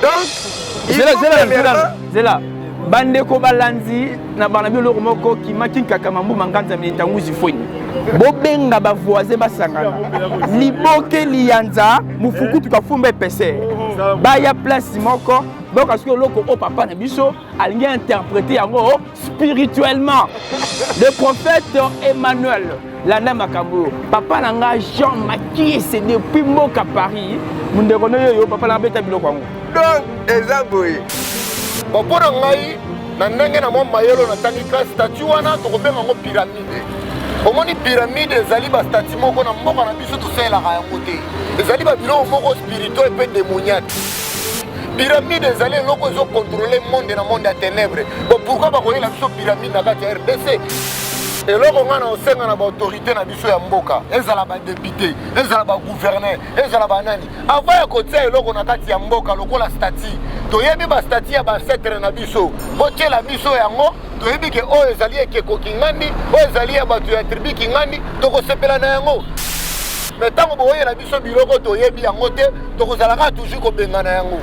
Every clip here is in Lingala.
Donc zela zela zela zela bandeko balandi na bana bino eloko moko kimaki nkaka mambuma nganza mintanguzi fweni bobenga bavoisin basangana liboke liyanza mofukutu kafumba epese baya place moko bayoka soki eloko oyo papa na biso alingi interprete yango spirituellement. Le prophète Emmanuel landa makambo oyo papa na nga Jean Makiese depuis mboka Paris mondeko no yoyo papa na beta biloko yango. Donc eza boye bon mpo na ngai na ndenge na mwa mayelo natangi classe statue wana tokobenga yango pyramide. Omoni pyramide ezali ba statue moko na mboka na biso tosalelaka yango te, ezali ba biloko moko spirituel mpe démoniaque. Pyramide ezali eloko ezo contrôler monde na monde ya ténèbres. Bon pourquoi bakoyela biso pyramide na kati ya RDC? Eloko ngai na osenga na baautorité na biso ya mboka, ezala badepute, ezala bagouverneur, ezala banani, avant ya kotia eloko na kati ya mboka lokola statue, toyebi bastatue ya baancetre na biso, botiela biso yango, toyebi ke oyo ezali ekeko Kingandi, oyo ezali ya bato ya tribu Kingandi, tokosepela na yango. Mais ntango boyela biso biloko toyebi yango te, tokozala kaka toujours kobengana yango.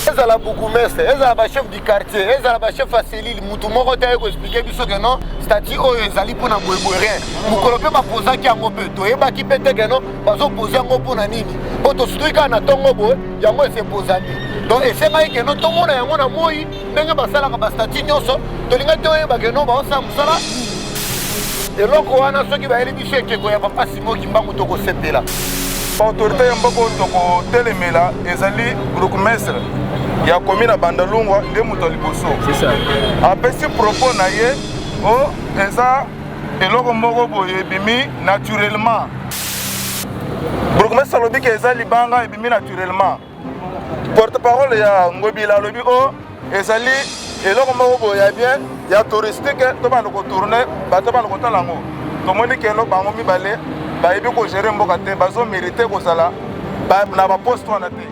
Ezala bourgmestre, ezala ba chef du quartier, ezala ba chef ya cellule, mutu moko te aye koexplike biso ke non statue oyo ezali mpona boyeboye rien. Mokolo mpe bapozaki yango mpe toyebaki mpe te ke non bazopoze yango mpona nini, mpo tosutuki kaka na ntongo boye yango esepozami. Donc esengaki ke non tomona yango na moi ndenge basalaka ba statue nyonso, tolingaki toyeba ke non baosala mosala eloko wana. Soki bayeli biso ekeko ya papa Simon Kimbangu tokosepela. Autorité ya mboka oyo tokotelemela ezali bourgmestre ya commune ya Bandalungwa, nde moto ya liboso apesi propos na ye o eza eloko moko boye ebimi naturellement. Bourgmestre alobi ke eza libanga ebimi naturellement. Porte parole ya Ngobila alobi o ezali eloko moko boye ya bien ya touristique, to banda kotourne bato banda kotala yango. Tomoni keno bango mibale bayebi kogere mboka te, bazomerite kozala na baposte wana te.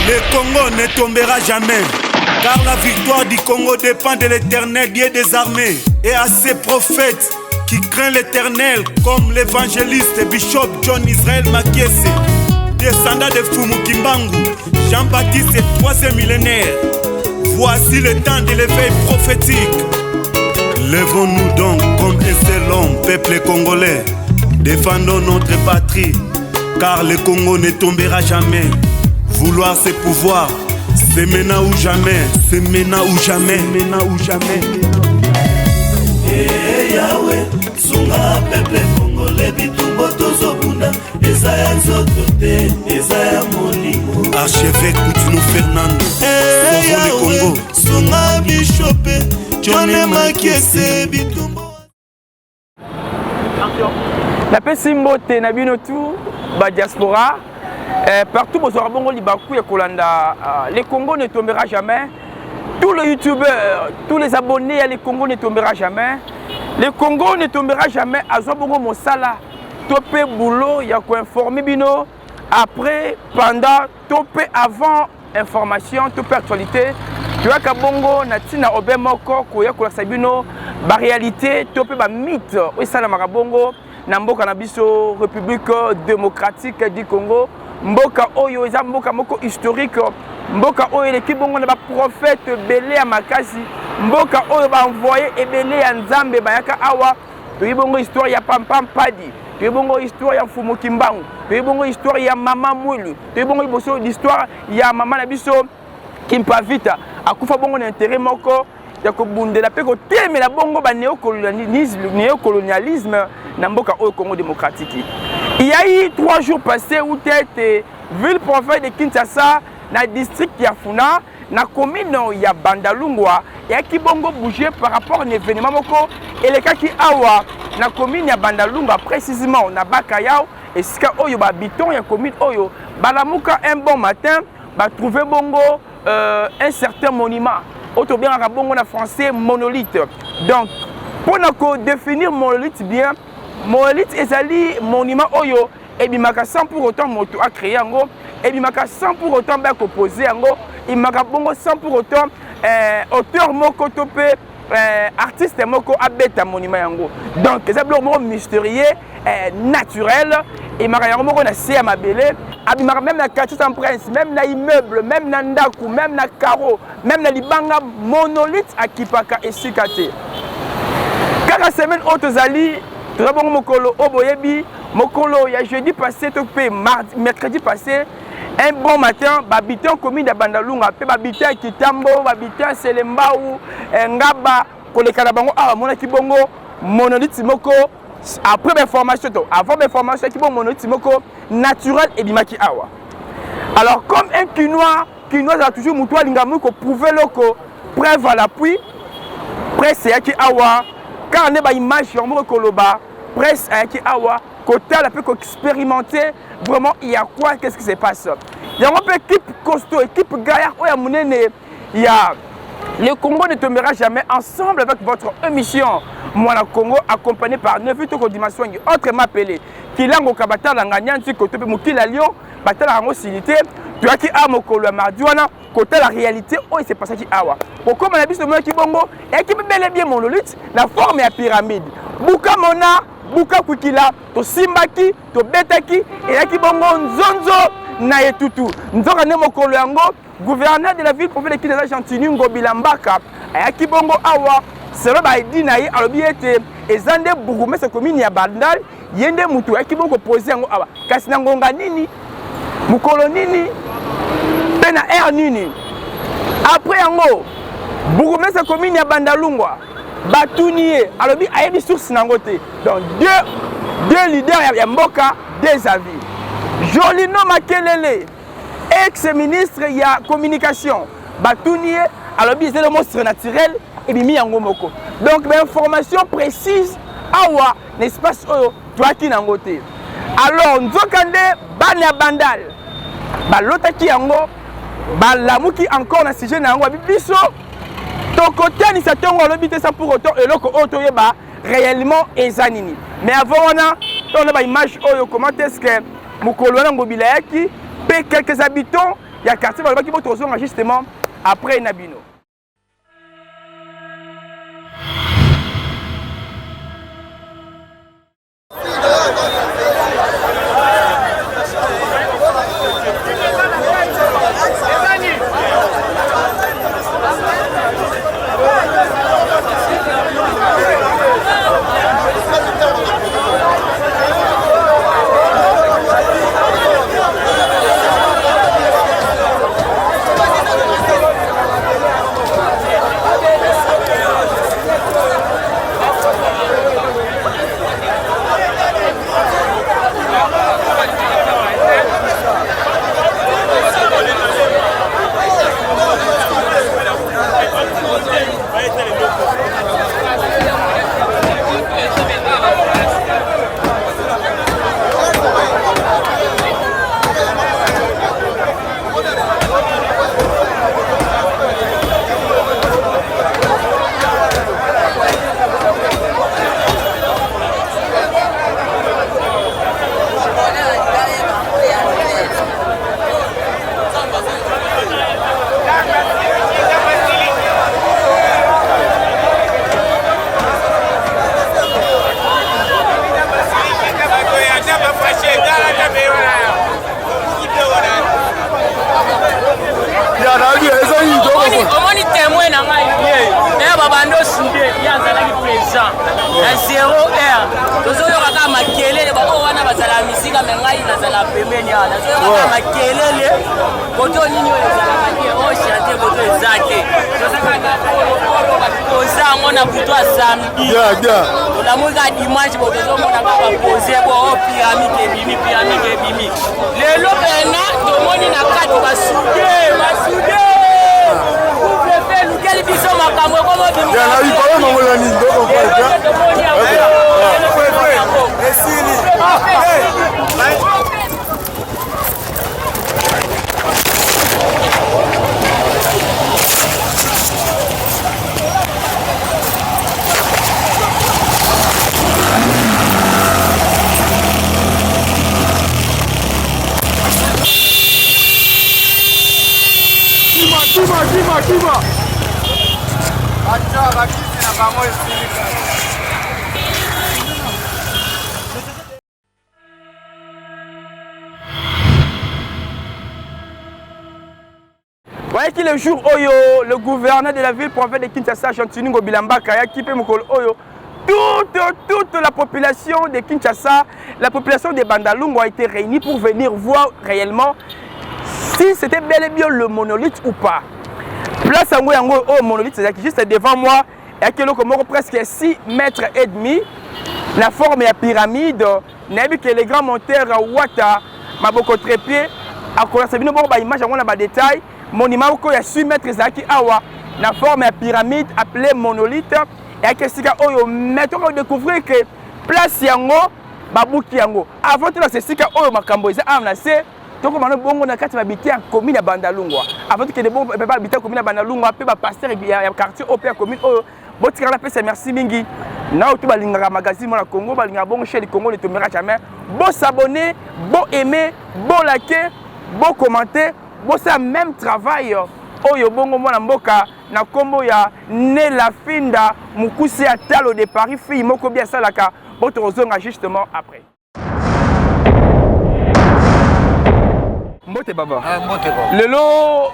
Le Congo ne tombera jamais, car la victoire du Congo dépend de l'Éternel Dieu des armées et à ses prophètes qui craignent l'Éternel, comme l'évangéliste Bishop John Israël Makiese, descendant de Fumu Kimbangu, Jean-Baptiste, troisième millénaire. Voici le temps de l'éveil prophétique. Levons-nous donc comme un seul homme, peuple congolais. Défendons notre patrie, car le Congo ne tombera jamais. Vouloir ses pouvoirs, c'est maintenant ou jamais, c'est maintenant ou jamais, maintenant ou jamais. Hey Yahweh, sunga peuple congolais, bitumba tozobunda, eza ya nzoto te, eza ya molimo. Archevêque Coutinho Fernando, hey sauvons le Yahweh, Congo. Sunga Bishop John Makiese, bitumba. Napesi mbote na bino tout ba diaspora partout bozwaka bongo libaku ya kolanda Le Congo ne tombera jamais. Tous les youtubeurs, tous les abonnés ya Le Congo ne tombera jamais. Le Congo ne tombera jamais azwa bongo mosala to mpe boulot ya koinforme bino après, pendant to mpe avant information to mpe actualité. Toyaka bongo na ntina obe moko koya kolakisa bino baréalité to mpe bamythe oyo esalamaka bongo na mboka na biso République démocratique du Congo, mboka oyo eza mboka moko historique, mboka oyo eleki bongo na baprophète ebele ya makasi, mboka oyo baenvoye ebele ya Nzambe bayaka awa. Toyebi bongo histoire ya Pampa Mpadi, toyebi bongo histoire ya Mfumu Kimbangu, toyebi bongo histoire ya Mama Mwilu, toyebi bongo liboso l'histoire ya mama na biso Kimpa Vita, akufa bongo na intérêt moko ya kobundela mpe kotelemela bongo ba néocolonialisme na mboka oyo Congo démocratique. Il y a eu 3 jours passés où tete ville province de Kinshasa na district ya Funa na commune ya Bandalungwa eyaki bongo bouger par rapport na événement moko elekaki awa na commune ya Bandalungwa, précisément na Bakayao, esika oyo ba habitants ya commune oyo balamuka un bon matin batrouve bongo un certain monument oyo tobengaka bongo na français monolithe. Donc mpona kodéfinir monolithe bien, monolithe ezali monument oyo ebimaka sans pour autant moto acréer yango, ebimaka sans pour autant baya kopose yango, Imaka bongo sans pour autant eh, auteur moko to mpe eh, artiste moko abeta monument yango. Donc eza biloko moko mystérieux, eh, naturel, emaka yango moko na se ya mabele, abimaka même na quartier sans prince, même na immeuble, même na ndaku, même na carreau, même na libanga, monolithe akipaka esika te. Kaka semaine oyo tozali, toza bongo mokolo oyo boyebi, mokolo ya jeudi passé to mpe mardi, mercredi passé, un bon matin, ba habitants commune ya Bandalunga mpe ba habitants ya Kitambo, ba habitants ya Selembao, eh, Ngaba, koleka na bango awa bamonaki bongo monolithe moko après ba information to avant ba information yaki bongo monolithe moko naturel ebimaki awa. Alors comme un Kinois, Kinois azala toujours moto alinga moi ko prouver loko preuve à l'appui, presse eyaki awa kaka nde ba image yango moko koloba, presse ayaki awa kotala mpe ko expérimenter vraiment il y a quoi, qu'est-ce qui se passe. Yango mpe équipe costaud, équipe gaillard oyo ya monene ya Le Congo ne tombera jamais, ensemble avec votre émission Mwana Congo, accompagné par Nevi Toko Dimaswangi, autrement appelé Kilango Kabatala Nganyanti Koto mpe Mokila Lyon, batala yango silité. Toyaki a mokolo ya mardi wana kotala réalité oyo se passaki awa. Kokoma na biso tomonaki bongo eyaki mpe bel et bien monolithe na forme ya pyramide. Buka mona, buka kwikila, tosimbaki, tobetaki, eyaki bongo nzonzo na etutu. Nzoka nde mokolo yango gouverneur de la ville province de Kinshasa Gentiny Ngobila Mbaka ayaki bongo awa selon ba edi na ye, alobi ete eza nde bourgmestre commune ya Bandal, ye nde mutu ayaki bongo kopoze yango awa. Kasi na ngonga nini, mokolo nini mpe na heure nini? Après yango bourgmestre commune ya Bandalungwa batuni ye, alobi ayebi source nango te. Donc deux leaders ya mboka, deux avis. Jolino Makelele, ex-ministre ya communication, batuni ye, alobi ezali monstre naturel ebimi yango moko. Donc ba information précise awa na espace oyo toyaki nango te. Alors nzoka nde bana ya Bandal balotaki yango, balamuki encore na sujet na yango, babi biso tokotanisa ntongo alobi te sans pour autant eloko oyo toyeba réellement eza nini. Mais avant wana tona ba image oyo, comment est-ce que mokolo wana Ngobila ayaki pe quelques habitants ya quartier balobaki bo tozonga justement après na bino. Omoni témoin na ngai ye babando sude ye azalaki présent na 0 heure. Tozoyoka kaka makelele, baoyo wana bazala misika, me ngai nazala pembeni awa, nazoyoka kaka makelele. Koto nini oyo ezalaka te, oyo chantier koto eza te, toza kaka oyo bapoze yango na butu ya samedi, tolamuki kaka dimanche bo tozomona kaka bapoze bo oyo pyramide ebimi, pyramide ebimi. Lelo pena tomoni na kati basude basude couvre-feu elukeli biso makambo ekomo. Esili. Bato bakisi na bango esili. Voyez le jour oyo le gouverneur de la ville province de Kinshasa Gentiny Ngobila Mbaka ayaki mpe mokolo oyo toute, toute la population de Kinshasa, la population de Bandalungwa a été réunie pour venir voir réellement si c'était bel et bien le monolithe ou pas. Place yango yango oyo monolithe ezalaki juste devant moi eyaki eloko moko presque 6 mètres et demi na forme ya pyramide. Nayebi que le grand monteur Wata maboko trépied akolakisa bino bongo ba image yango na ba détail. Monument moko ya 6 mètres ezalaki awa na forme ya pyramide appelé monolithe eyaki esika oyo, mais toko découvrir que place yango babuki yango avant tolakisa esika oyo makambo eza awa na se. Tokoma no bongo na kati ya babite ya commune ya Bandalungwa avant tokende bongo pe babite ya commune ya Bandalungwa pe ba pasteur ya quartier oyo pe ya commune oyo. Botikala napesa merci mingi na oyo to balingaka magazine mwana Congo, balingaka bongo chaîne Congo ne tombera jamais. Bo s'abonner, bo aimer, bo liker, bo commenter, bosala même travail oyo bongo mwana mboka na kombo ya Nella Finda Mukuse ya Talo de Paris, fille moko bi asalaka. Bo tokozonga justement après. Mbote baba. Ah, mbote baba. Lelo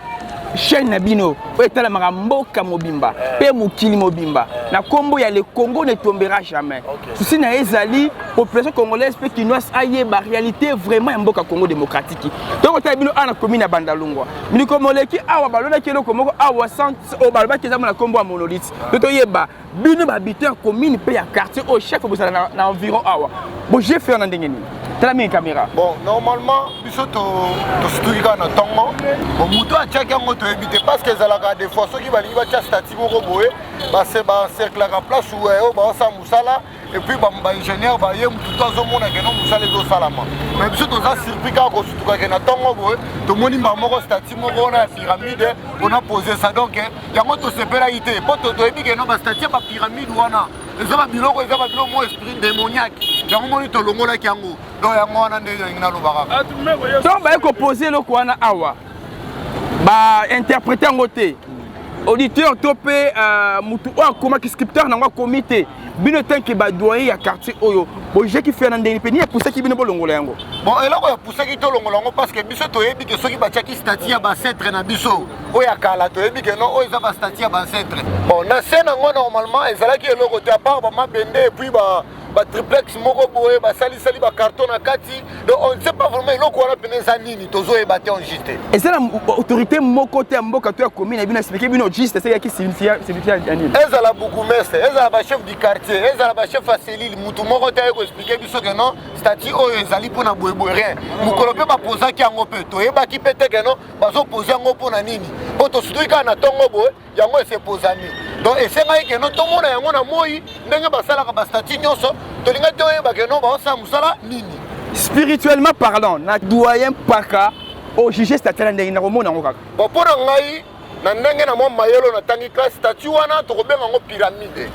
chaîne na bino oyo etalamaka mboka mobimba mpe mokili mobimba na kombo ya le Congo ne tombera jamais. Souci na ye ezali population congolaise mpe kinoise ayeba réalité vraiment ya mboka Congo démocratique. Tokotala bino awa na commune ya Bandalungwa. Miliko moleki awa balonaki eloko moko awa sans oyo balobaki eza na kombo ya monolithe. To toyeba bino ba habitants ya commune mpe ya quartier oyo chef bozala na environ awa boje faire na ndenge nini? Tala mingi caméra. Bon, normalement biso tosutuki kaka na ntongo. Bon, moto atiaki yango toyebi te parce que ezalaka des fois soki balingi batia statue moko boye baencerclaka place oyo baosala mosala et puis baingénieur baye motu to azomona keno mosala ezosalama. Mais biso toza surpris kaka kosutuka ke na ntongo boye tomoni mbala moko statue moko wana ya pyramide on a posé ça. Donc yango tosepelaki te po toyebi ke no bastatue ya bapyramide wana eza babiloko, eza babiloko moko esprit démoniaque. Yango moni tolongolaki yango. Donc yango wana nde yangi naloba kaka. Donc baye kopose eloko wana awa bainterprete yango te, auditeur to mpe motu oyo akomaki scripteur nango akomi te. Bino tanke badoyen ya quartier oyo bojeki fia na ndenge mpe nini epusaki bino bolongola yango? Bon, eloko epusaki tolongola yango parce que biso toyebi ke soki batiaki statue ya bancêtre na biso oyo ya kala, toyebi ke non, oyo eza bastatue ya bancêtre. Bon, na se nango normalement ezalaki eloko te à part bamabende et puis ba triplex moko boye basalisali bacarton na kati. Donc on ne sait pas vraiment eloko wana pene eza nini, tozoyeba te en juste. Eza na autorité moko te ya mboka to ya commune na bino expliquer bino juste esengaki signifia ya nini? Ezala bourgmestre, ezala bachef du quartier, ezala bachef ya cellule, mutu moko te aye koexpliquer biso ke non, statue oyo ezali mpona boyeboye, rien. Mokolo mpe bapozaki yango mpe toyebaki mpe te ke non, bazopose yango mpona nini, mpo tosutuki kaka na ntongo boye yango esepozami. Donc esengaki ke non, tomona yango na moi ndenge basalaka bastatue nyonso, tolingaki toyeba ke non, baosala mosala nini. Spirituellement parlant, na doyen Paka ojuge statue na ndenge nakomona yango kaka. Bon, mpo na ngai na ndenge na mwa mayelo natangi classe, statue wana tokobenga yango pyramide.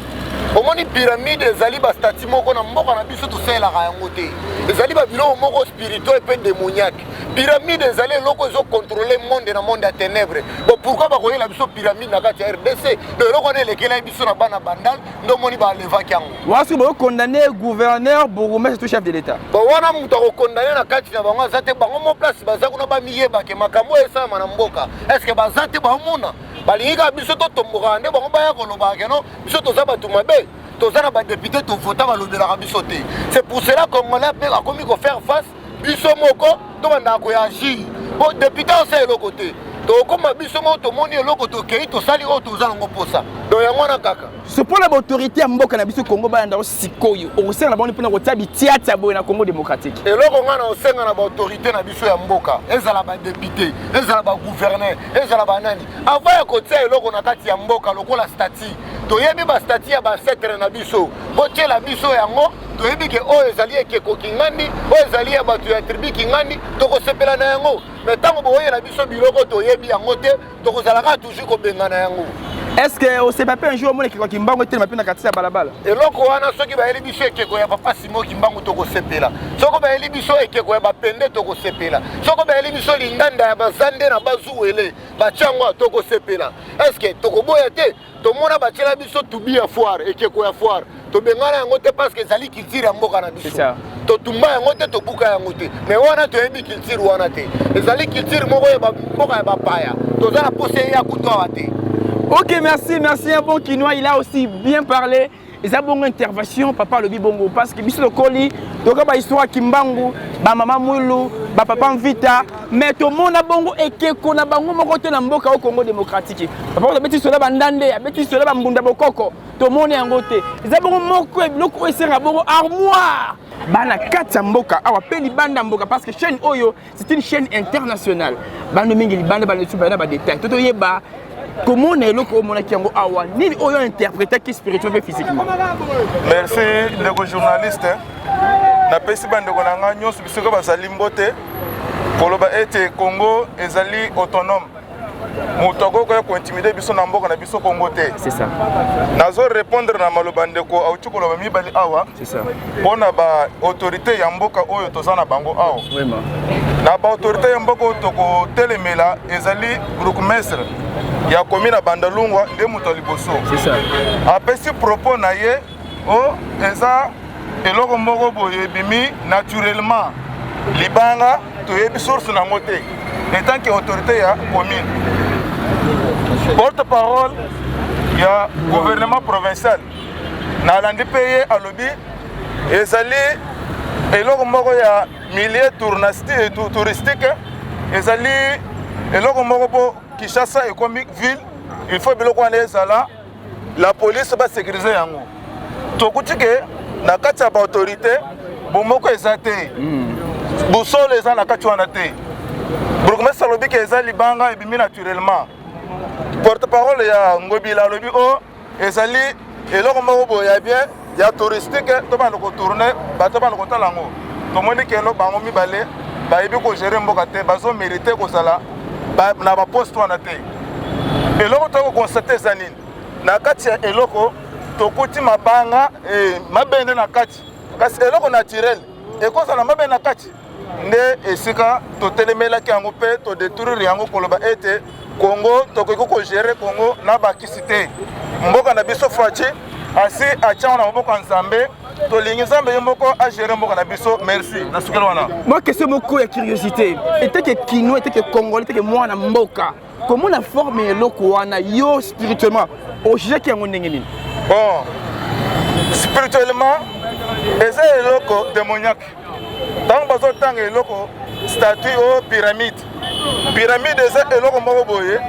Omoni pyramide ezali bastatue moko na mboka na biso tosalelaka yango te, ezali babiloko moko spirituel mpe démoniaque. Pyramide ezali eloko ezocontrôle monde na monde ya ténèbre. Bon, pourquoi bakoyela biso pyramide na kati ya RDC? Donc eloko wana elekelaki biso na bana Bandal, nde omoni balevaki yango. Wana soki bokondamne gouverneur, bourgmestre to chef de l'état, bon, wana moto akokondamne na kati na bango aza te. Bango mo place baza kuna bamiyebake makambo oyo esalama na mboka. Est-ce baza te? Baomona balingi kaka biso totombokaka nde bango baya kolobaka keno biso toza bato mabe, toza na badéputé tovota balobelaka biso te. C'est pour cela congolais mpe akomi kofaire face biso moko, tobandaka koagir po député osala eloko te. Tokóma biso moko tomoni eloko, tokei tosali oyo toza nango mposa. Donc yango wana kaka. So mpona baautorité ya mboka na biso Congo bayanda sikoyo, okosenga na bango mpona kotia bitiatia boye na Congo démocratique? Eloko ngai na osenga na baautorité na biso ya mboka, ezala badéputé, ezala bagouverneur, ezala banani, avant ya kotia eloko na kati ya mboka lokola statue, toyebi bastatue ya bancêtre na biso, botiela biso yango. Toyebi ke oyo ezali ekeko kingandi, oyo ezali ya bato ya tribu kingandi, tokosepela na yango. Mais ntango boyela biso biloko toyebi yango te, tokozala kaka toujours kobengana yango. Est ce que osepa mpe un jour omona ekeko ya Kimbangu etelema mpe na kati ya balabala? Eloko wana, soki bayeli biso ekeko ya papa Simo Kimbangu, tokosepela. Soki bayeli biso ekeko ya bapende, tokosepela. Soki bayeli biso lindanda ya bazande na bazuwele batiango, tokosepela. Est-ce tokoboya te? Tomona batiela biso tubi ya foire, ekeko ya foire, tobengana yango te parce que ezali culture ya mboka na biso. Totumba yango te, tobuka yango te. Mais wana toyebi culture wana te, ezali culture moko ya mboka ya bapaya. Toza na posa eya kutu awa te. Ok, merci, merci. Un bon Kinois, il a aussi bien parlé. Eza bongo intervention papa alobi bongo parce que biso tokoli toka bahistoire ya Kimbangu, bamama Mwilu, bapapa Mvita, mais tomona bongo ekeko na bango moko te na mboka o Congo démocratique. Papa abeti sola bandande, abeti sola bambunda bokoko, tomoni yango te. Eza bongo moko ya biloko oyo esenga bongo armoire bana kati ya mboka awa mpe libanda mboka, parce que chaîne oyo, c'est une chaîne internationale. Bano mingi libanda, bano esu bayana badetail to toyeba komona eloko omonaki yango awa nini oyo interprétaki spirituel mpe physiquement. Merci, ndeko journaliste. Napesi bandeko na ngai nyonso bisika bazali mbote, koloba ete Congo ezali autonome. Moto akoki koya kointimider biso na mboka na biso Congo te. C'est ça. Nazo répondre na maloba ndeko auti koloba mibali awa. C'est ça. Mpo na baautorité ya mboka oyo toza na bango awa, Vraiment. na baautorité ya mboka oyo tokotelemela ezali bourgmestre ya komi na Bandalungwa, nde moto ya liboso. C'est ça. Apesi propos na ye o eza eloko moko boye ebimi naturellement, libanga toyebi source nango te. Etant que autorité ya commune, porte parole ya gouvernement provincial, nalandi mpe ye alobi ezali eloko moko ya milieu touristique, ezali eloko moko mpo Kinshasa ekomi ville, il faut biloko wana ezala, la police basécuriser yango. Tokuti ke na kati ya baautorité bomoko eza te, bosolo eza na kati wana te. Bourgmestre alobi ke eza libanga ebimi naturellement. Porte parole ya Ngobila alobi o ezali eloko moko boye ya bien ya touristique, to banda kotourner, bato banda kotala yango. Tomoni keno bango mibale bayebi kogérer mboka te, bazomériter kozala na baposte wana te. Eloko tokoconstater eza nini? Na kati ya eloko tokuti mabanga, mabende na kati, kasi eloko naturel ekozala mabende na kati nde esika totelemelaki yango mpe todétruire yango, koloba ete Congo tokoki kogérer Congo na bakisi te. Mboka na biso, Fatshi asi atiango na maboko ya Nzambe. Tolingi Nzambe ye moko agérer mboka na biso. Merci, nasukeli wana. Mwa question moko ya curiosité: eteke Kinois, eteke Congolais, eteke mwana mboka, komona forme ya eloko wana, yo spirituellement ojugeaki yango ndenge nini? Bon, spirituellement eza eloko démoniaque. Ntango bazotanga eloko statue o pyramide, pyramide eza eloko moko boye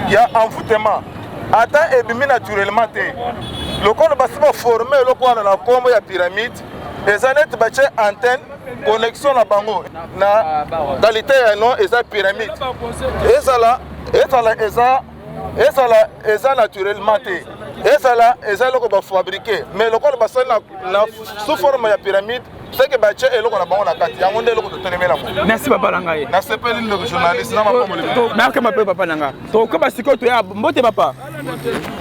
ya envoûtement. Ata ebimi naturellement te, lokola basi baformer eloko wana na nkombo ya pyramide, eza neti batie antenne connexion na bango na qualité ya nom eza pyramide. Ezala eza, ezala eza naturellement te, ezala eza eloko bafabriquer, mais lokola basali na sous forme ya pyramide, seke batie eloko na bango na kati yango, nde eloko totelemela ngo. Merci, papa na ngai. Nasepeli, ndeko journaliste, na mapamboli. Nakama mpe papa na nga. Tokoba sikoyo, toya mbote papa,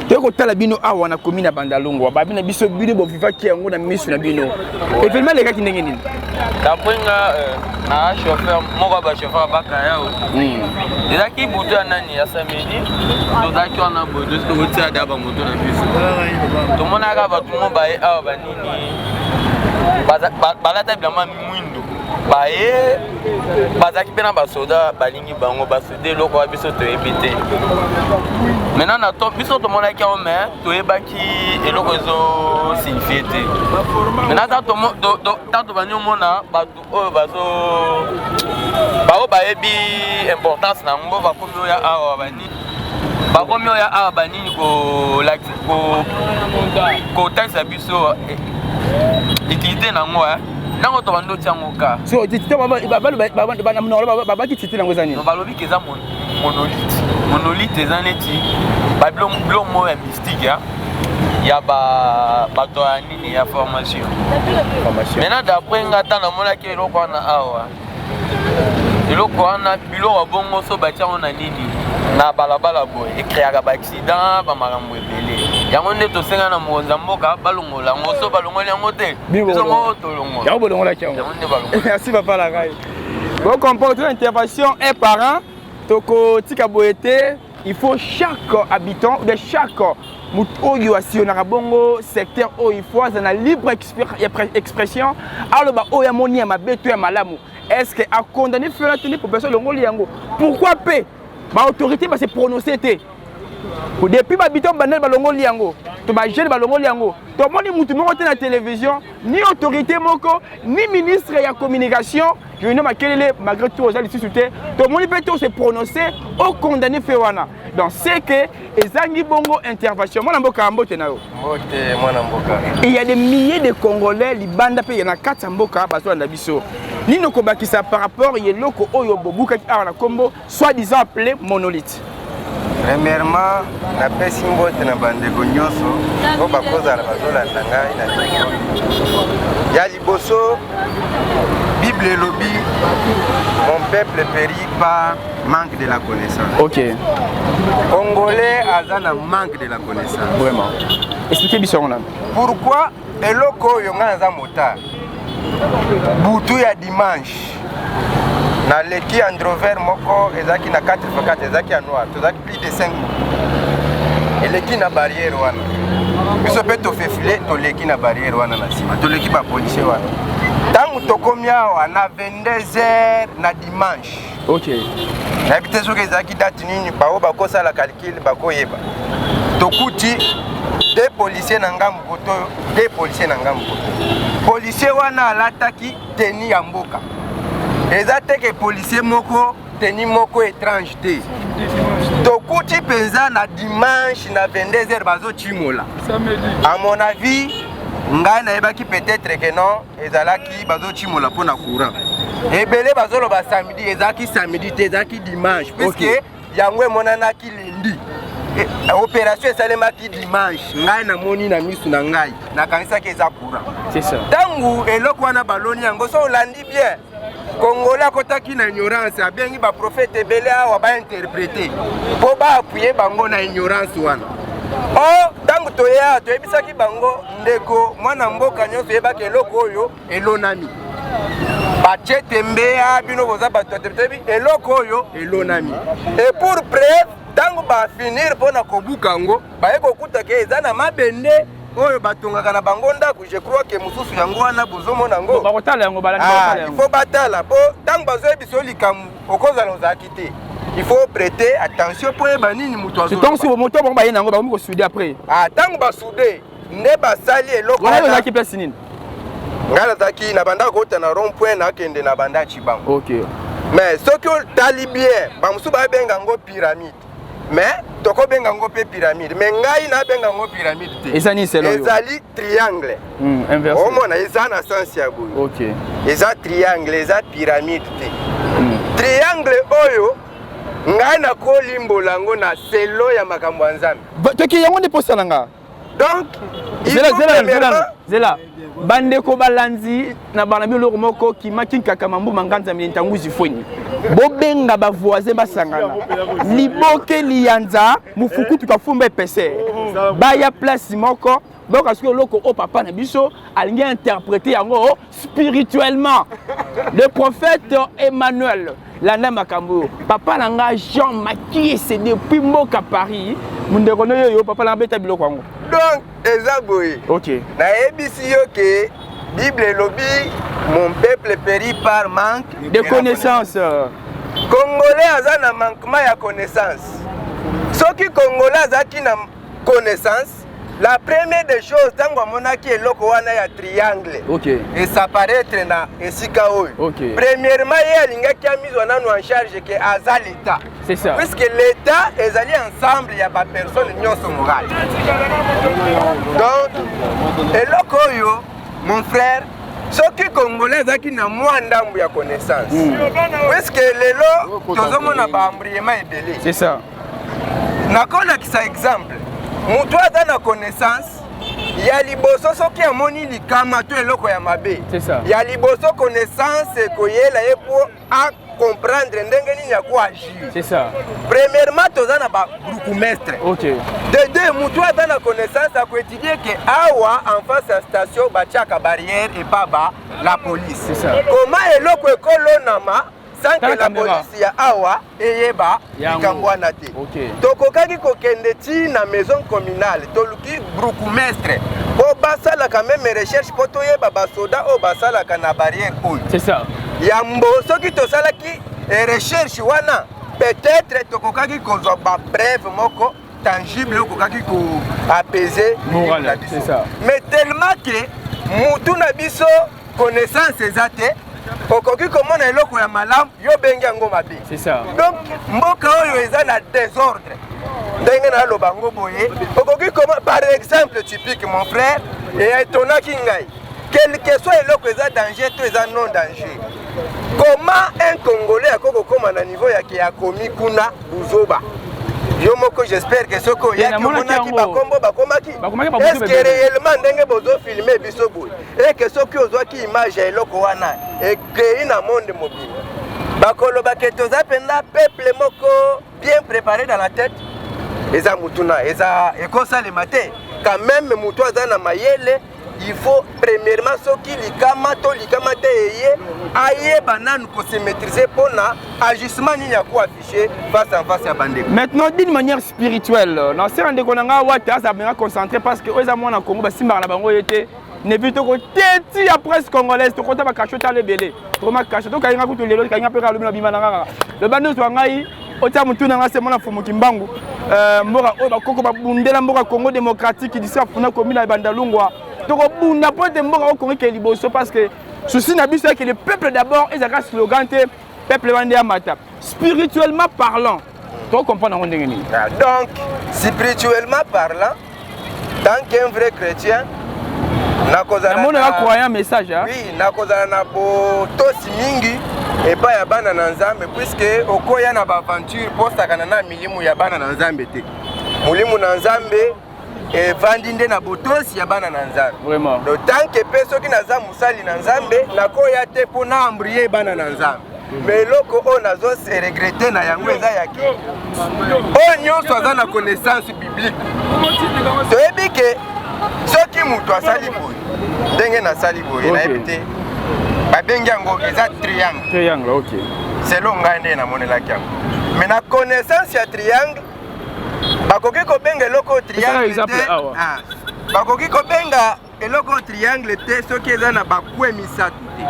toye kotala bino awa na komi na Bandalungwa. Babi na biso bino bovivaki yango na miso na bino, événement elekaki ndenge nini? D'après nga, na chauffeur moko ya bachauffeur bakaya oyo, ezalaki butu ya nani ya samedi. Tozalaki wana boye, tokotia da bamoto na biso, tomonaka bato mo baye awa banini, balata bilamba mwindu, baye bazalaki mpe na basoda, balingi bango basoda. Eloko wa biso toyebi te. Maintenant na to biso tomonaki yango, mais toyebaki eloko ezosignifier te. Maintenant tant tobandi omona bato oyo bazo bao bayebi importance na yango, bakomi oya awa banini, bakomi oya awa banini kotalisa biso utilité nango. Ntango tobandi otia yango ka Babaki titi yango eza nini? Balobi ke eza monolithe. Monolithe eza neti babiloko moko ya mystique ya bato ya nini ya formation. Maintenant, d'après nga, ata namonaki eloko wana awa, eloko wana, biloko ya bongo so batia yango na nini. Na balabala boye ecréaka baaccident, bamakambo ebele. Yango nde tosenga na mokonzi ya mboka balongola yango. So balongoli yango te, biso moko tolongola. Yango bolongolaki yango. Yango nde balongola. Merci papa na ngai. Bocomprendre intervention un par un, tokotika boye te. Il faut chaque habitant ou bien chaque moto oyo asillonnaka bongo secteur oyo, il faut aza na libre expression, aloba oyo amoni ya mabe to ya malamu. Est ce que acondamné fela te nde population elongoli yango? Pourquoi mpe baautorité base prononce te depuis bahabitant Bandal balongoli yango to bajeune balongoli yango? Tomoni mutu moko te na télévision, ni autorité moko, ni ministre ya communication Junior Makelele, malgré tout oza lisusu te, tomoni mpe te ose prononce, ocondamné fe wana. Donc c'est que ezangi bongo intervention. Mwana mboka, mbote na yo. Mbote mwana mboka. Il y a des milliers de Congolais libanda mpe na kati ya mboka bazolanda biso. Nini okobakisa par rapport ya eloko oyo bobukaki awa na nkombo soi-disant appelé monolithe? Premièrement, napesi mbote na bandeko nyonso oyo bakozala bazolanda ngai na telefone. Ya liboso, Bible elobi: "Mon peuple périt par manque de la connaissance." Congolais aza na manque de la connaissance. Vraiment, expliquez biso yango nano. Pourquoi eloko oyo? Ngai naza motard. Butu ya dimanche, naleki Land Rover moko ezalaki na 4x4, ezalaki ya noir. Tozalaki plus de 5 moto. Eleki na barrière wana, biso mpe tofefile, toleki na barrière wana na nsima, toleki bapolisier wana. Ntango tokomi awa na 22 heures na dimanche, nayebi te soki ezalaki date nini, bao bakosala calcul bakoyeba, tokuti deux policier na ngambu koto oyo, deux policier na ngambu koto. Policier wana alataki tenue ya mboka. Eza te ke policier moko, tenue moko étrange te. Tokuti mpenza na dimanche na 22 heures bazotimola. À mon avis, ngai nayebaki peut-être que non, ezalaki bazotimola mpo na courant. Ebele bazoloba samedi. Ezalaki samedi te, ezalaki dimanche, puisque yango emonanaki lundi. Opération esalemaki dimanche. Ngai namoni na misu na ngai, nakanisaki eza courant. C'est ça. Ntango eloko wana baloni yango, so olandi bien, Congolais akotaki na ignorance, abengi baprophète ebele awa bainterpréter mpo baappuyer bango na ignorance wana. Or ntango toya, toyebisaki bango: ndeko mwana mboka nyonso, oyebaki eloko oyo elonami, batie tembeya, bino boza bato ya tembe, toyebi eloko oyo elonami. Et pour preuve, ntango bafinir mpona kobuka yango, baye kokuta ke eza na mabende oyo batongaka na bango ndako. Je crois ke mosusu yango wana bozomona yango. Bakotala yango, balandi. Ah, bakotala il yango. Faut batala, mpo ntango bazoyebisa yo likambo, okozala ozalaki te. Il faut prêter attention mpo oyeba nini moto Ntango soki moto bango baye nango, bakomi kosouder après. Ah, ntango basouder nde basali eloko wana. Wana. Ozalaki place nini? Ngai nazalaki na banda kota na rond point, nakende na banda Cibango. Mais soki otali bien, bamosusu babenga yango pyramide, mais tokobenga yango mpe pyramide, mais ngai nabenga yango pyramide te. Eza nini selon yo? Ezali triangle. Inversé. Omona eza na sens ya boye. Eza triangle, eza pyramide te. Triangle oyo, ngai nakolimbola yango na selo ya makambo ya Nzambe. Toki yango nde posa na nga. Donc il Zela. faut Zela, zela. Zela, bandeko balandi na bana bino, eloko moko kimaki nkaka mambuma nganza ntanguzi fweni. Bobenga bavoisin, basangana, liboke liyanza mofukutu kafumba epese, baya place moko, bayoka soki eloko oyo papa na biso alingi interpréter yango spirituellement. Le prophète Emmanuel, landa makambo oyo papa na nga Jean Makiese depuis mboka Paris, mondeko no yoyo, papa na nga, beta biloko yango. Donc eza boye. Nayebisi yo ke Bible elobi: "Mon peuple périt par manque de connaissance." Congolais aza na manquement ya connaissance. Soki Congolais azalaki na connaissance, la première des choses, ntango amonaki eloko wana ya triangle es'apparaître na esika oyo, premièrement ye alingaki amizwa nanu en charge ke aza l'État. C'est ça. Puisque l'État ezali ensemble ya bapersone nyonso morale. Donc eloko oyo, mon frère, soki Congolais azalaki na mwa ndambu ya connaissance, puisque lelo tozomona baembrouillement ebele. C'est ça. Nakolakisa exemple: moto aza na connaissance ya liboso, soki amoni likama to eloko ya mabe, C'est ça. ya liboso connaissance ekoyela ye mpo Comprendre ndenge nini ya koagir. C'est ça. Premièrement, toza na babourgmestre. De deux, motu aza na connaissance akoétudie ke awa en face ya station batiaka barrière epa ba la police. C'est ça. Comment eloko ekolonama sans que la police ya awa eyeba likambo wana te? Tokokaki kokende ti na maison communale, toluki bourgmestre mpo basalaka meme recherche mpo toyeba basoda oyo basalaka na barrière oyo. C'est ça. Yambo soki tosalaki recherche wana, peut-être tokokaki kozwa bapreuve moko tangible oyo okokaki koapaiser na biso. Mais tellement ke mutu na biso connaissance eza te, okoki komona eloko ya malamu, yo bengi yango mabe. Donc mboka oyo eza na désordre. Ndenge naloba yango boye, okoki koma, par exemple typique, mon frère, etonaki ngai, quel que soit eloko eza danger to eza non danger, comment un Congolais akoki kokóma na niveau yake akomi kuna buzoba? Yo moko, j'espère que soki oyaki, omonaki bakombo bakomaki. Est ce que réellement ndenge bozofilme biso boye, eke soki ozwaki image ya eloko wana ekei na monde mobimba, bakoloba ke toza mpenza peuple moko bien préparé dans la tête? Eza mutuna, eza ekosalema te. Quand même motu aza na mayele, il faut premièrement, soki likama to likama te eye, ayeba nanu kose maîtriser mpona agissement nini ya koaffiche face en face ya bandeko. Maintenant, d'une manière spirituelle, nasera ndeko na nga wata aza benga concentré, parce que oyo eza mwana Congo, basimbaka na bango ye te. Nevi tokoteti ya presse congolaise, tokota bakasho, tala ebele, tokoma kasho, tokalinga kutu lelo, kalinga mpe kaka lobi na bima na kaka loba nyonso ya ngai. Otia motu na ngai se mwana Fumuki Mbangu, mboka oyo bakoko babundela, mboka Congo démocratique, disi afuna komi na Bandalungwa. Tokobunda mpo ete mboka oyo Congo ekee liboso, parce que souci na biso eke le peuple d'abord ezalaka slogan te. Peuple wana nde amata. Spirituellement parlant, tokocomprendre yango ndenge nini? Donc spirituellement parlant, tant qu'un vrai chrétien, nakozala croyant message. Oui, nakozala na botosi mingi epai ya bana na Nzambe, puisque okoya na baaventure posakana na milimu ya bana na Nzambe te. Molimo na Nzambe evandi nde na botosi ya bana na Nzambe. Donc tant que mpe soki naza mosali na Nzambe, nakoya te mpo na embrouiller bana na Nzambe. Mais eloko oyo nazose regretter na yango eza yake oyo nyonso aza na connaissance biblique, toyebi ke soki moto asali boye, ndenge nasali boye, nayebi te babengi yango eza triangle. Triangle, ok. Selon ngai nde namonelaki yango, mais na connaissance ya triangle, bakoki kobenga eloko oyo triangle te. Bakoki kobenga eloko oyo triangle te soki eza na bacoin misato te.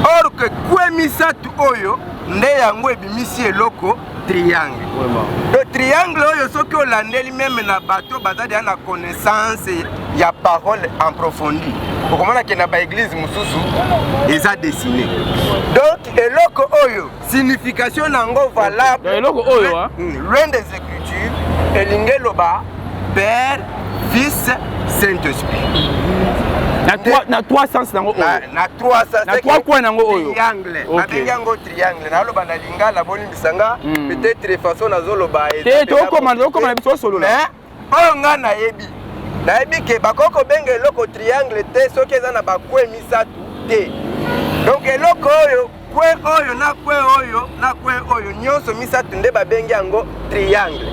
Or que coin misato oyo nde yango ebimisi eloko triangle. Donc triangle oyo, soki olandeli meme na bato baza deya na connaissance ya parole en profondie, okomona ke na baeglise mosusu eza dessiné. Donc eloko oyo, signification na yango valable eloko oyo loin des écritures, elingi eloba Père, Fils, Saint Esprit. Na trois sens nango oyo. Na trois sens. Na trois coins nango oyo. Triangle, babengi yango triangle. Naloba na lingala, bolimbisa nga, peut-être façon nazoloba. Te, tokoma, tokoma na biso, osolola. Oyo nga nayebi, nayebi ke bakoki kobenga eloko triangle te soki eza na bacoin misato te. Donc eloko oyo, coin oyo na coin oyo na coin oyo, nyonso misato nde babengi yango triangle.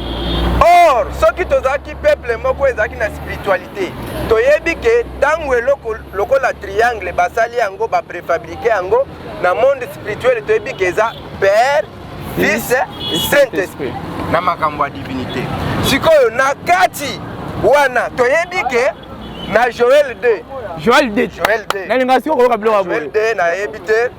Or soki tozalaki peuple moko ezalaki na spiritualité, toyebi ke ntango eloko lokola triangle basali yango, bapréfabriqué yango na monde spirituel, toyebi ke eza Père, Fils, Saint Esprit na makambo ya divinité. Sikoyo na kati wana, toyebi ke na Joel 2. Joel 2. Joel 2. Nalinga sikoyo koyoka biloko ya boye. Joel 2, nayebi te,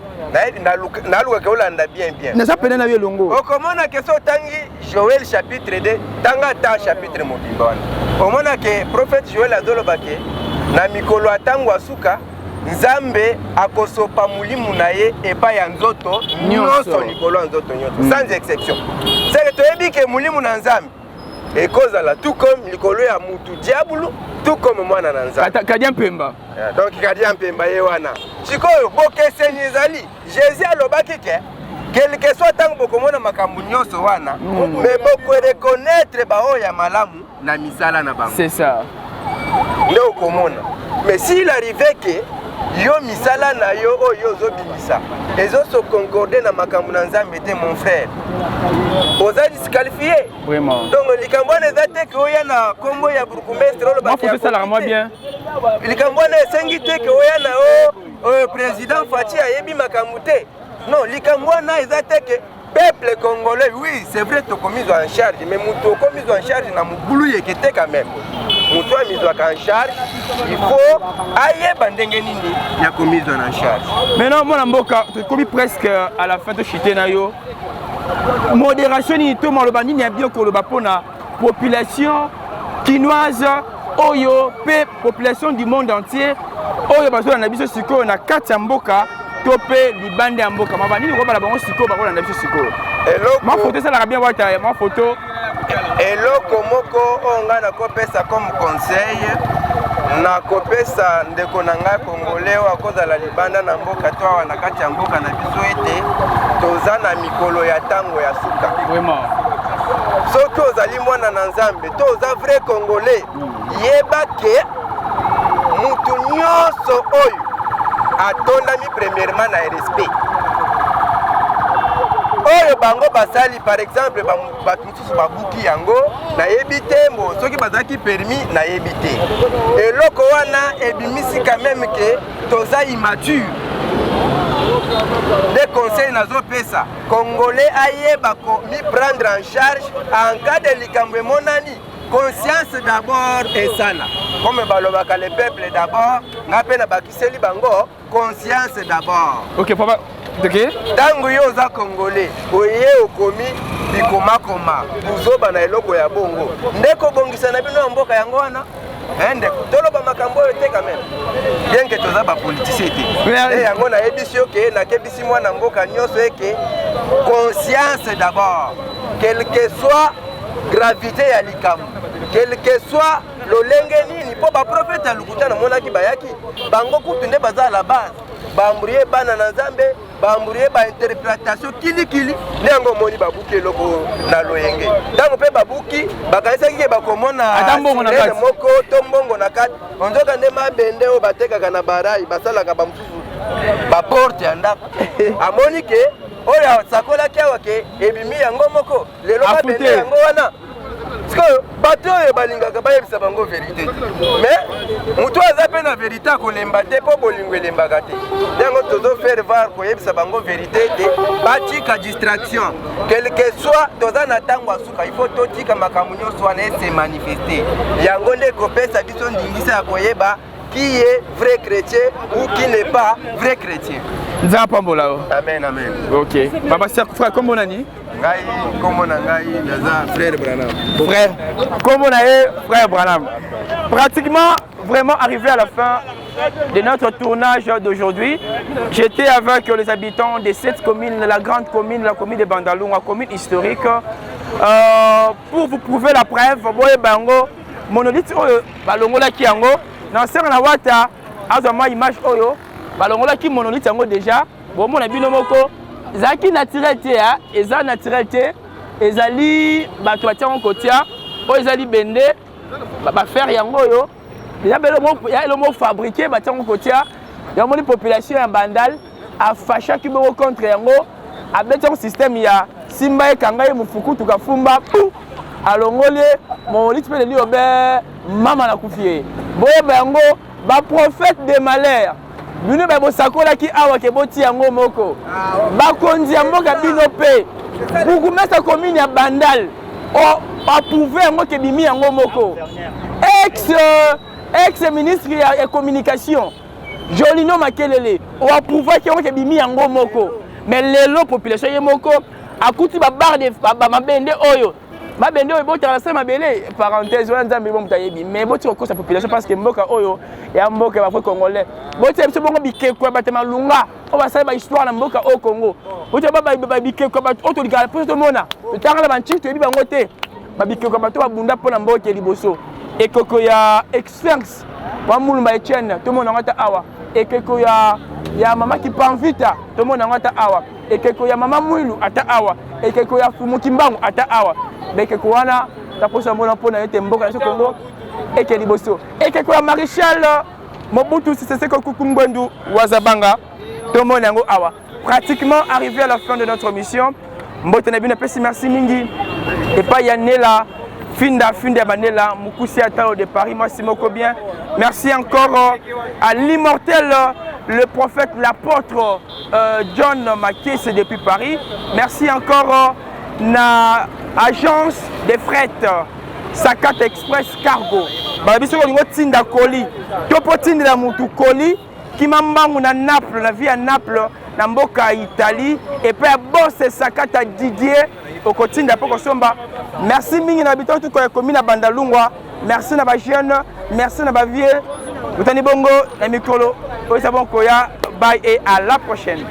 nalukaka olanda bien bien. Naza pene na yo elongo. Okomona ke so otangi Joel chapitre 2, tanga ata chapitre mobimba wana, omona ke prophète Joel azoloba ke na mikolo ya ntango ya suka, Nzambe akosopa molimo na ye epai ya nzoto nyonso, likolo ya nzoto nyonso, sans exception. Seke toyebi ke molimo na Nzambe ekozala tout comme likolo ya mutu diabulu, tout comme mwana na Nzambe. Kadia Mpemba. Donc Kadia Mpemba ye wana. Sikoyo bokeseni ezali, Jésus alobaki ke quelque soit ntango bokomona makambo nyonso wana, mais bokoreconnaître baoyo ya malamu na misala na bango. C'est ça. Nde okomona. Mais s'il arrivait ke Yo misala na yo oyo ozobimisa ezo se concorder na makambo na Nzambe te mon frère. Oza disqualifié. Vraiment. Donc likambo wana eza te ke oya na kombo ya bourgmestre oloba ke esalaka mwa bien. Likambo wana esengi te ke oya na o oyo président Fatshi ayebi makambo te. Non, likambo wana eza te ke peuple congolais, oui, c'est vrai tokomizwa en charge, mais moto okomizwa en charge na mobulu yeke te quand même. Moto amizwaka en charge, il faut ayeba ndenge nini ya komizwa na charge. Maintenant mwana mboka tokomi presque à la fin tochite na yo. Modération nini to maloba nini ya bien koloba mpona population kinoise oyo mpe population du monde entier oyo bazolanda biso sikoyo na kati ya mboka to mpe libanda ya mboka maba nini kobala bango sikoyo bakolanda biso sikoyo mwa foto esalaka bien wata mwa foto. Eloko moko oyo ngai nakopesa comme conseil, nakopesa ndeko na ngai congolais oyo akozala libanda na mboka to awa na kati ya mboka na biso, ete toza na mikolo ya ntango ya suka. Vraiment. Soki ozali mwana na Nzambe to oza vrai congolais, yeba ke mutu nyonso oyo atondami premièrement na respect oyo bango basali. Par exemple, bato mosusu babuki yango, nayebi te mbo soki bazalaki permis, nayebi te. Eloko wana ebimisi quand même ke toza immature. Nde conseil nazopesa congolais, ayeba komi prendre en charge en cas de likambo emonani. Conscience d'abord esala comme balobaka le peuple d'abord, nga mpe nabakiseli bango conscience d'abord. Ok papa, ok. Ntango yo oza congolais, oye okomi bikomakoma buzoba na eloko ya bongo, nde kobongisa na bino ya mboka yango wana. Ndeko, toloba makambo oyo te quand même, bien que toza bapoliticien te. Nde yango nayebisi yo ke nakebisi mwana mboka nyonso eke conscience d'abord, quel que soit gravité ya likambo, quel que soit lolenge nini, mpo baprofete ya lokuta namonaki bayaki, bango kutu nde baza la base, baembrouiller bana na Nzambe, baembrouiller bainterprétation kilikili. Nde yango omoni babuki eloko na loyenge. Ntango mpe babuki, bakanisaki ke bakomona ata mbongo na kati moko to mbongo na kati, onzoka nde mabende oyo batekaka na barai, basalaka bamosusu baporte ya ndako. Amoni ke oyo asakolaki awa ke ebimi yango moko lelo, mabende yango wana. Sikoyo bato oyo balingaka bayebisa bango vérité te, mais moto aza mpe na vérité akolemba te, mpo bolingo elembaka te. Yango tozo faire voir koyebisa bango vérité te, batika distraction. Quel que soit, toza na ntango ya suka, il faut totika makambo nyonso wana ese manifeste. Yango nde ekopesa biso ndingisa ya koyeba qui est vrai chrétien ou qui n'est pas vrai chrétien. Nzambe apambola yo. Amen, amen. Ok papa, frère, kombo nani? Ngai, kombo na ngai naza frère Branham. Frère, kombo na ye frère Branham. Pratiquement vraiment arrivé à la fin de notre tournage d'aujourd'hui. J'étais avec les habitants de cette commune, la grande commune, la commune de Bandalungwa, commune historique. Pour vous prouver la preuve, boye bango monolithe oyo balongolaki yango na nsenga na wata azwa mwa image oyo balongolaki monolithe yango déjà. Bomona bino moko, ezalaki naturel te, eza naturel te, ezali bato batia yango kotia oyo eza libende bafaire yango oyo eza ya eloko fabriqué, batia yango kotia yango. Moni population ya Bandal afashaki bongo contre yango, abeti yango système ya simba ekanga ye mofukutu kafumba pu alongoli ye monolithe mpe leli obe mama nakufi ye. Boyeba yango, baprophète de malheur, bino ba bosakolaki awa ke boti yango moko. Bakonzi ya mboka, bino mpe bourgmestre commune ya Bandal approuve yango ke bimi yango moko. Ex ministre ya communication Jolino Makelele oapprouvaki yango ke bimi yango moko, mais lelo population ye moko akuti babarre de mabende oyo, mabende oyo ebotaka na se mabele. Parenthèse wana, Nzambe bo moto ayebi, mais boti kokosa population parce que mboka oyo ya mboka ya bavrai congolais. Botia biso bongo bikeko ya bato ya malunga oyo basali bahistoire na mboka oyo Congo. Botia bikeko ya bato oyo tolikaka mposo tomona, totanga na bantiki, toyebi bango te. Babikeko ya bato babunda mpo na mboka ya liboso, ekeko ya Sphinx wa Mulumba Etienne, tomona yango ata awa. Ekeko ya mama Kipanvita, tomona yango ata awa. Ekeko ya mama Mwilu ata awa. Ekeko ya Fumu Kimbangu ata awa. Bekeko wana taposa mona mpona ete mboka na biso Congo eke liboso. Ekeko ya maréchal Mobutu Sese Seko Kuku Ngbendu Wazabanga, tomoni yango awa. Pratiquement arrivé à la fin de notre mission. Mbote na bino pesi merci mingi. Epai ya Nela Finda Finda ya Banela Mukusi ya Talo de Paris, mwasi moko bien. Merci encore à l'immortel, le prophète, l'apôtre John Makese depuis Paris. Merci encore na agence de fret Sakat Express Cargo. Balobi soki olingi otinda colis to mpo otindela mutu colis, kima mbangu na Naples, na vie ya Naples, na mboka ya Italie, epai ya boss Sakata Didier, okotinda mpo kosomba. Merci mingi na bito tuko ekomi na Bandalungwa. Merci na ba jeunes, merci na ba vieux. Botani bongo na mikolo oyo eza bon koya. Bye et à la prochaine.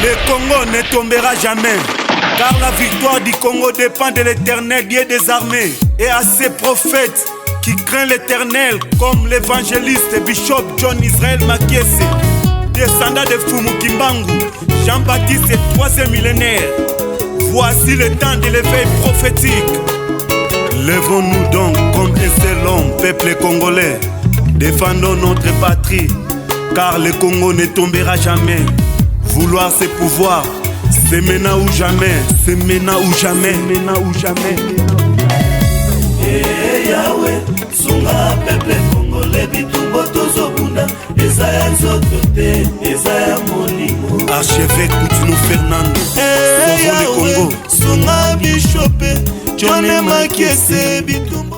Le Congo ne tombera jamais, car la victoire du Congo dépend de l'Éternel Dieu des armées et à ses prophètes qui craint l'Éternel, comme l'évangéliste Bishop John Israël Makiese, descendant de Fumu Kimbangu, Jean-Baptiste, troisième millénaire. Voici le temps de l'éveil prophétique. Levons-nous donc comme un seul homme, peuple congolais. Défendons notre patrie, car le Congo ne tombera jamais. Vouloir ses pouvoirs, c'est maintenant ou jamais, c'est maintenant ou jamais, maintenant ou jamais. Hey Yahweh, sunga peuple congolais, bitumba tozobunda eza ya nzoto te, eza ya molimo. Archevêque Coutinho Fernando, hey sauvons le Yahweh, Congo. Sunga bishop John Makiese, bitumba.